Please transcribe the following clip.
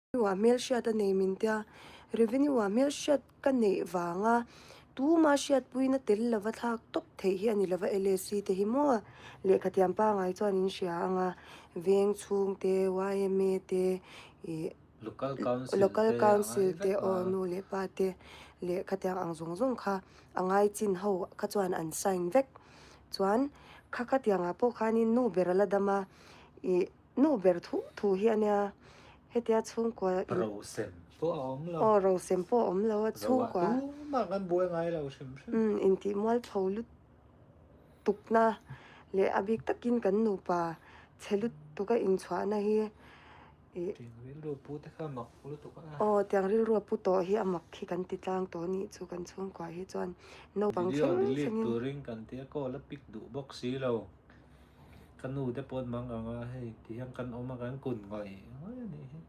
Revenue-ah hmelhriat a nei min tia, Revenue-ah hmelhriat ka neih vanga tuma hriatpuina tel lova thlak tawp theih hi a ni lova LAC te hi maw lehkhathiam pangai chuan in hria ang a, veng chhung te, yma te, ih Local Council Local te a Council ngai te vek aw a. nu leh pa te leh khatiang ang zawng zawng kha a ngai chin ho kha chuan an sign vek chuan kha khatiangah pawh khanin nu ber a la dam a ih Nu ber thu thu hi a nia, hetia chhungkua in. Rosem pawh a awm lo. Aw rosem pawh a awm lo a, chhungkua. Roah tumah kan buai ngai lo hrim hrim. Umm intih mualpho lutukna leh a bik takin kan nupa chhe lutuka inchhuahna hi ih. Tiang rilru pu te kha mak lutuk a. Aw tiang rilru a pu tawh hi a mak hi kan ti tlang tawh a nih chu kan chhungkua hi chuan naupang Video thleng delete thlengin. turin kan tia call a pick duh bawk si lo. Ka nu te pawh an mang ang a, hei ti hian kan awm a kan kun ngawih ngawih a nih hi.